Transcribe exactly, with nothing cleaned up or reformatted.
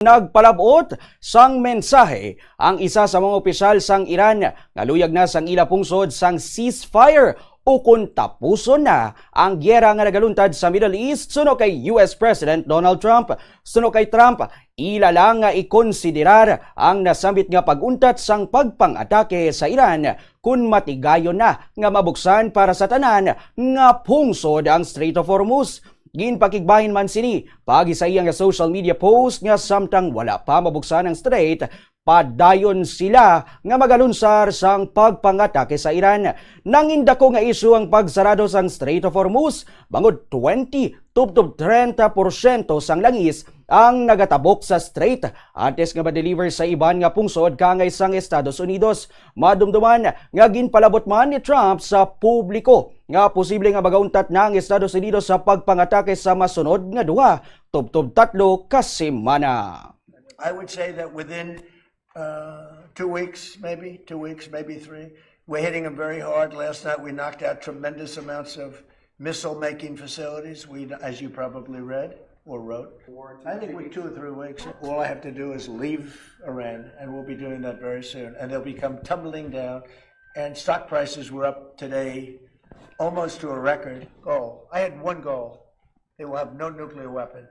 Nagpalabot sang mensahe ang isa sa mga opisyal sang Iran nga luyag na sang ila pungsod sang ceasefire ukon tapuson na ang giyera nga nagaluntad sa Middle East, suno kay U S President Donald Trump. Suno kay Trump, ila lang nga ikonsiderar ang nasambit nga pag-untat sang pagpang-atake sa Iran kon matigayon na nga mabuksan para sa tanan nga pungsod ang Strait of Hormuz. Ginpakigbahin man sini paagi sa iya nga social media post nga samtang wala pa mabuksan ang strait, padayon sila nga magalunsar sang pagpangatake sa Iran. Nangindako nga isyu ang pagsarado sang Strait of Hormuz, bangod twenty tubtob treinta porsyento sang langis ang nagatabok sa strait antes nga ma-deliver sa iban nga pungsod kaangay sang Estados Unidos. Madumduman nga ginpalabot man ni Trump sa publiko nga posible nga magauntat na ang Estados Unidos sa pagpangatake sa masunod nga duha tubtob tatlo ka semana. I would say that within uh, two weeks, maybe two weeks, maybe three, we're hitting them very hard. Last night we knocked out tremendous amounts of missile-making facilities. We, as you probably read or wrote, I think with two or three weeks, all I have to do is leave Iran, and we'll be doing that very soon. And they'll become tumbling down. And stock prices were up today, almost to a record goal. I had one goal: they will have no nuclear weapon.